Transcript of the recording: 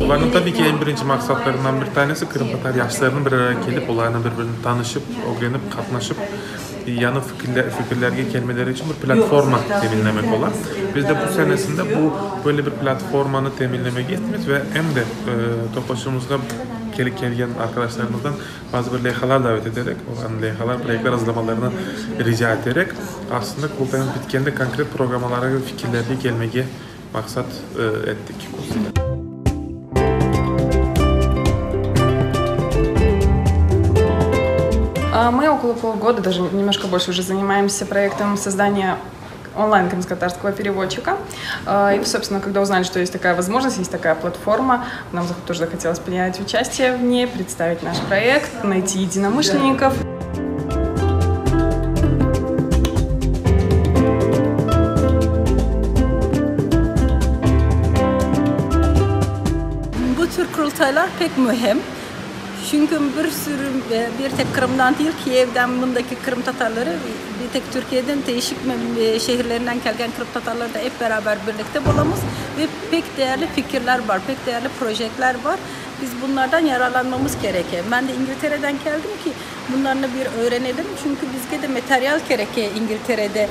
Olarnıñ tabiy ki eñ birinci maqsatlarından bir tanesi qırımtatar yaşlarınıñ bir araya kelip, olarnen bir-birini tanışıp, ögrenip, qatnaşıp, yañı fikirlerge kelmeleri içün bir platforma teminlemek ola. Biz de bu senesinde bu böyle bir platformanı teminlemege isteymiz ve em de toplaşuvımızğa kelgen arkadaşlarımızdan bazı bir leyhalar davet eterek, olarnıñ leyhalar, proyektler azırlamalarını rica eterek, aslında Qurultaymız bitkende konkret programmalarğa ve fikirlerge kelmege maqsat ettik. Мы около полгода, даже немножко больше уже занимаемся проектом создания онлайн крымско-татарского переводчика. И, собственно, когда узнали, что есть такая возможность, есть такая платформа, нам тоже захотелось принять участие в ней, представить наш проект, найти единомышленников. Bu tür qurultaylar pek mühim. Çünki bir sürü, bir tek Qırımdan değil, Kiyevden mındaki qırımtatarları, bir tek Türkiyeden değişik şehirlerinden kelgen qırımtatarlar da ep beraber birlikte bolamız ve pek değerli fikirler bar, pek değerli projektler bar. Biz bunlardan yararlanmamız kereke. Ben de İngiltereden keldim ki, bunlarnı bir öğrenelim, çünki bizge de materyal kereke İngilterede.